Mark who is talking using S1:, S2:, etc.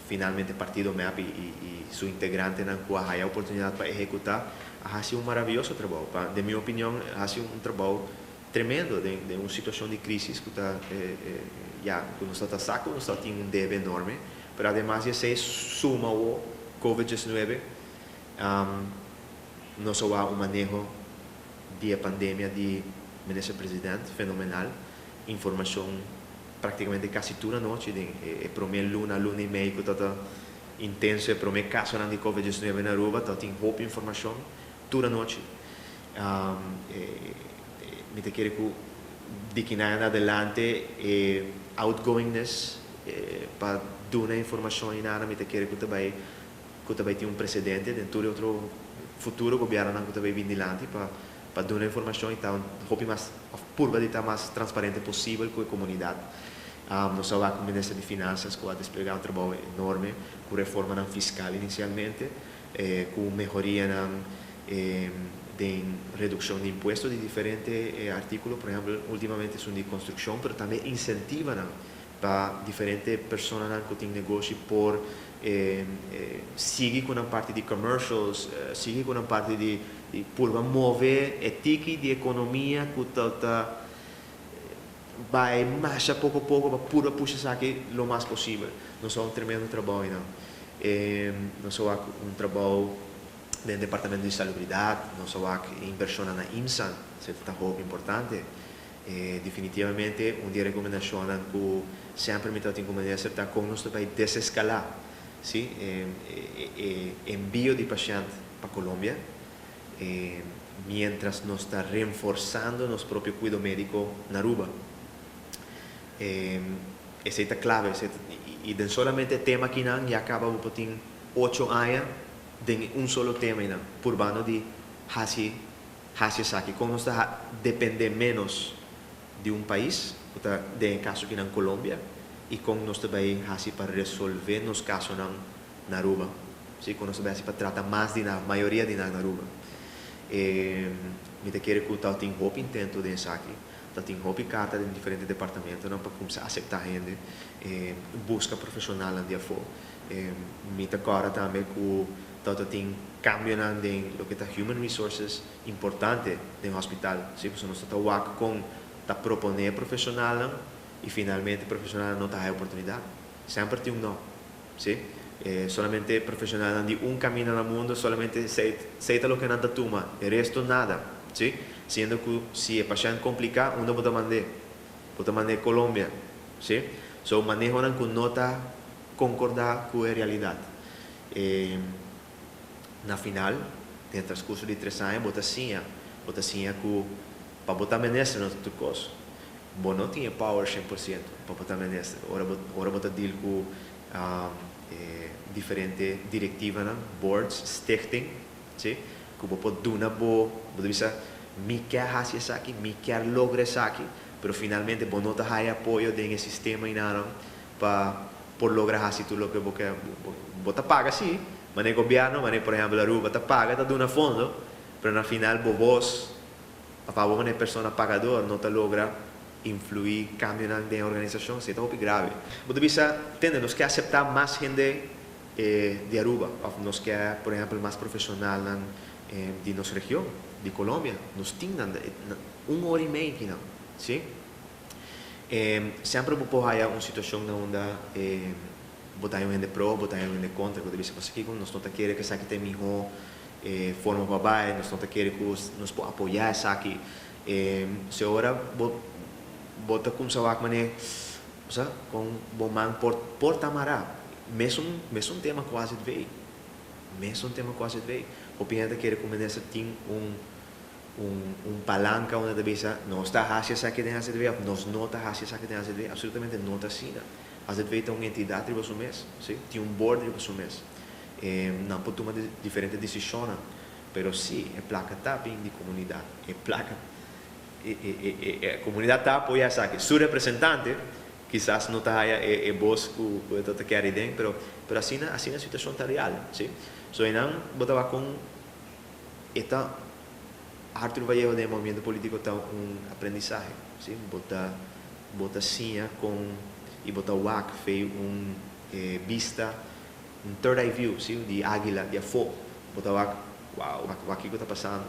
S1: Finalmente partido MEP y su integrantenan cu a haya oportunidad pa ehecuta a haci un maraviyoso trabou. Pa den mi opinion a haci un trabou tremendo den un situacion di crisis cu ta ya cu nos ta ta sa cu nos ta tin un debe enorme, pero ademas di esey suma awo Covid 19. Nos a wak un maneho di e pandemia di Minister President fenomenal, informacion practicamente casi tur anochi den e prome luna, luna y mei cu ta intenso e prome casonan di Covid 19 na Aruba, ta tin hopi informacion tur anochi. Mi ta kere cu di kinan adelante e outgoingness pa duna informacion y nada, mi ta kere cu ta bay tin un precedente den tur otro futuro gobiernonan cu ta bay bin dilanti pa duna informacion y ta hopi mas of purba di ta mas transparente posibel cu e comunidad. Nos a wak cu Minister di Finanzas cu a desplega un trabou enorme cu reformanan fiscal inicialmente, cu mehorianan den reduccion di impuesto di diferente articulo, por ehempel, ultimamente esun di construccion, pero tambe incentivanan pa diferente personanan cu tin negoshi por sigui cu un parti di commercials, sigui cu un parti di purba move e tiki di economia cu ta bay mas poco poco pa purba pusha esaki lo mas posibel. Nos un tremendo trabou, no? Nos un trabou den departamento di salubridad, nos inversion na IMSAN, esey ta hopi importante. Definitivamente un di e recomendacion cu semper mi tin como ta con nos bay desescala, si, envio di pashent pa Colombia, mientras nos ta reforsando nos propio cuido medico na Aruba. Esey ta clave, y den solamente e tema aki nan ya caba bo tin 8 aña den un solo tema nan, purbando di haci esaki, con nos ta depende menos di un pais, den caso aki na Colombia, y con nos ta bay haci pa resolve nos casonan na Aruba. Si, con nos ta bay haci pa trata mas di na mayoria di na Aruba. Mi ta kere cu tin hopi intento den esaki, tin hopi carta den diferente departamentonan pa cuminsa acepta hende, busca profesional di afo. Mi ta corda tambe cu tin cambionan den loke ta human resources importante den hospital. Si, pasobra nos ta wak con ta propone profesional y finalmente profesional no ta haya oportunidad. Semper tin un no. Si? Solamente profesional di un camino na mundo, solamente esey ta loke nan ta tuma, e resto nada. Si? Siendo cu si e pashent complica, unda bo ta mand'e? Bo ta mand'e Colombia. Si? So manehonan cu no ta concorda cu e realidad. Na final, den transcurso di 3 aña, bo ta siña cu pa bo ta minister no ta cos. Bo no tin power 100% pa bo ta minister. Ora bo ta deal cu diferente directivanan, boards, stichting, si? Cu bo por duna bo bisa mi kier haci esaki, mi kier logra esaki, pero finalmente bo no ta haya apoyo den e sistema y nada pa por logra haci tur loke bo kier. Bo ta paga si, mas gobierno, mas por ehempel Aruba ta paga, ta duna fondo, pero na final bo bos, pa bo e persona pagador no ta logra influi cambio den organisacion, esey ta hopi grave. Bo ta bisa, tende, nos kier acepta mas hende di Aruba, of nos kier, por ehempel, mas profesional di nos region, di Colombia, nos tin un ora y mei aki nan, si? Semper bo por haya un situacion unda bo ta un hende pro, bo ta un hende contra, bo ta bisa aki nos no ta kere cu esaki ta e miho forma pa bay, nos no ta kere cu nos por apoya esaki. Si ora bo ta cuminsa wak mane, osea, cu bo man por ta mara, mesun tema cu AZV, mesun tema cu AZV. Hopi hende ta kere cu minister tin un palanca unda ta bisa nos ta haci esaki den AZV, nos no ta haci esaki den AZV, absolutamente no ta asina. AZV ta un entidad riba su mes, si? Tin un board riba su mes. Nan por tuma diferente decision, pero si, e placa ta bin di comunidad, e placa, e comunidad ta apoya esaki. Su representante kisas no ta haya e voz cu ta kier den, pero asina e situacion ta real, si? So einan bo ta cu e ta Arthur Vallejo den movimento politico ta un aprendizahe, si? Bo ta siña con y bo ta wak fe un vista. Un third eye view, si, di aguila, di afo. Bo ta wak, wow, wak kiko ta pasando.